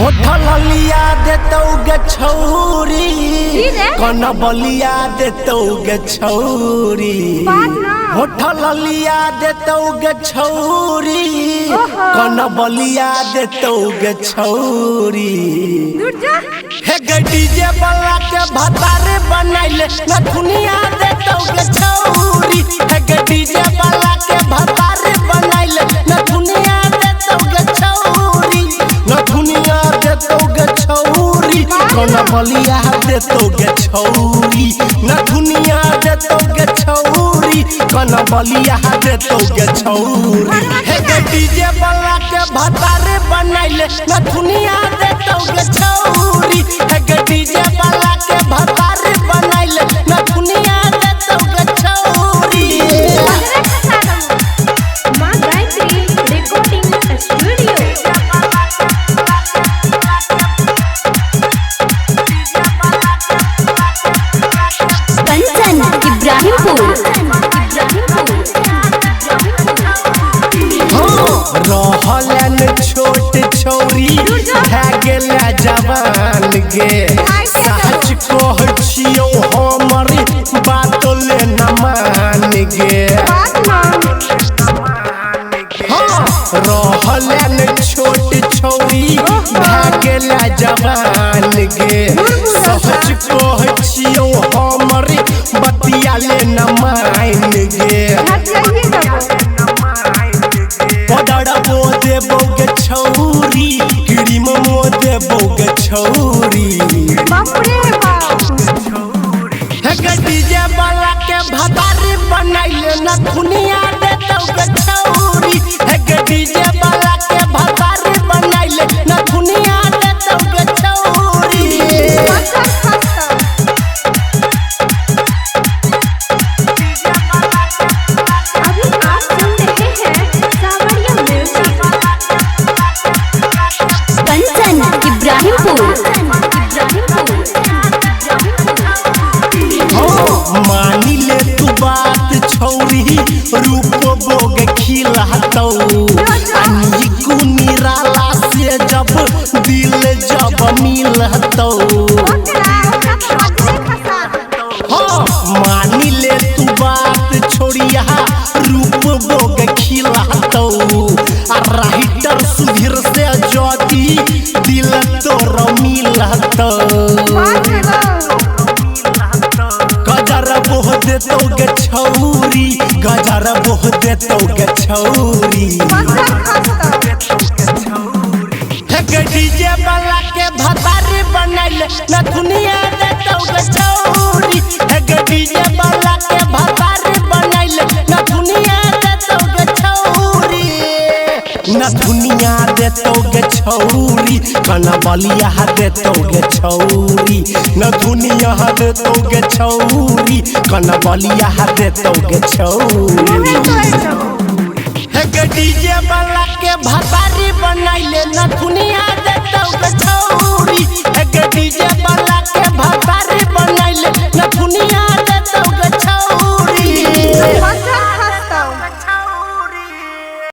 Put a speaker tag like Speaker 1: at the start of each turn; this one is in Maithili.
Speaker 1: होठल लिया देतौ गे छौरी,
Speaker 2: की रे?
Speaker 1: कन बलिया देतौ गे छौरी।
Speaker 2: बात ना।
Speaker 1: होठल लिया देतौ गे छौरी,
Speaker 2: ओहो।
Speaker 1: कन बलिया देतौ गे छौरी।
Speaker 2: दूर जा।
Speaker 1: हे गे डीजे वाला के भतारे बनाइले नथुनिया देतौ गे छौरी। हे गे डीजे वाला के भतारे बनाइले नथुनिया देतौ गे छौरी। नथुनिया देतौ गे छौरी, कौन बलिया देतौ गे छौरी। नथुनिया देतौ गे छौरी, कौन बलिया देतौ गे छौरी। हे गे डीजे वाला के भतारे बनाइले नथुनिया देतौ गे छौरी। हे गे डीजे वाला के भतारे बनाइले नथुनिया देतौ गे छौरी।
Speaker 2: पगड़ा खसा दऊ।
Speaker 3: माँ गायत्री रिकॉर्डिंग स्टूडियो। कंचन इब्राहिमपुर।
Speaker 1: रहलन छोट छौरी भए गेला जवान गे, सच कह छियौ हमर बात ले न मान गे।
Speaker 2: बात मान।
Speaker 1: हाँ, रहलन छोट छौरी भए गेला जवान गे, सच कह छियौ हमर बतिया ले न मान गे।
Speaker 2: हट जाइए तब।
Speaker 1: पदड़बो देबो गे छौरी, क्रीम मो देबो गे छौरी।
Speaker 2: बाप रे बाप।
Speaker 1: हे गे डीजे वाला के भतारी बनाइले नथुनिया देतौ गे छौरी। हे गे डीजे वाला के भतारी बनाइले नथुनिया देतौ गे छौरी।
Speaker 2: पत्थर खसतौ।
Speaker 3: अभी आप सुन रहे हैं सावरिया म्यूजिक। कंचन इब्राहिमपुर।
Speaker 1: हाँ, मानी ले तू बात छौरी, रूप बोग खिलहतौ। अनिकू निराला से जब दिल जब मिलहतौ।
Speaker 2: ओकरा ओकरा पगड़े खसा दऊ।
Speaker 1: हाँ, मानी ले तू बात छोड़िया, रूप बोग खिलहतौ। आ राइटर सुधीर से जदी दिल तोर मिलहतौ।
Speaker 2: बात ना।
Speaker 1: गजर बोह देतौ गे छौरी, गजर बोह देतौ गे छौरी।
Speaker 2: पत्थर खसतौ।
Speaker 1: हे गे डीजे वाला के भतारी बनाइले नथुनिया देतौ गे छौरी। हे गे डीजे वाला के भतारी बनाइले नथुनिया देतौ गे छौरी। नथुनिया देतौ गे छौरी, कनबलिया देतौ गे छौरी। नथुनिया देतौ गे छौरी, कनबलिया देतौ गे छौरी।
Speaker 2: मुँहे तोड़ दऊ।
Speaker 1: हे गे डीजे वाला के भतारी बनाइले नथुनिया देतौ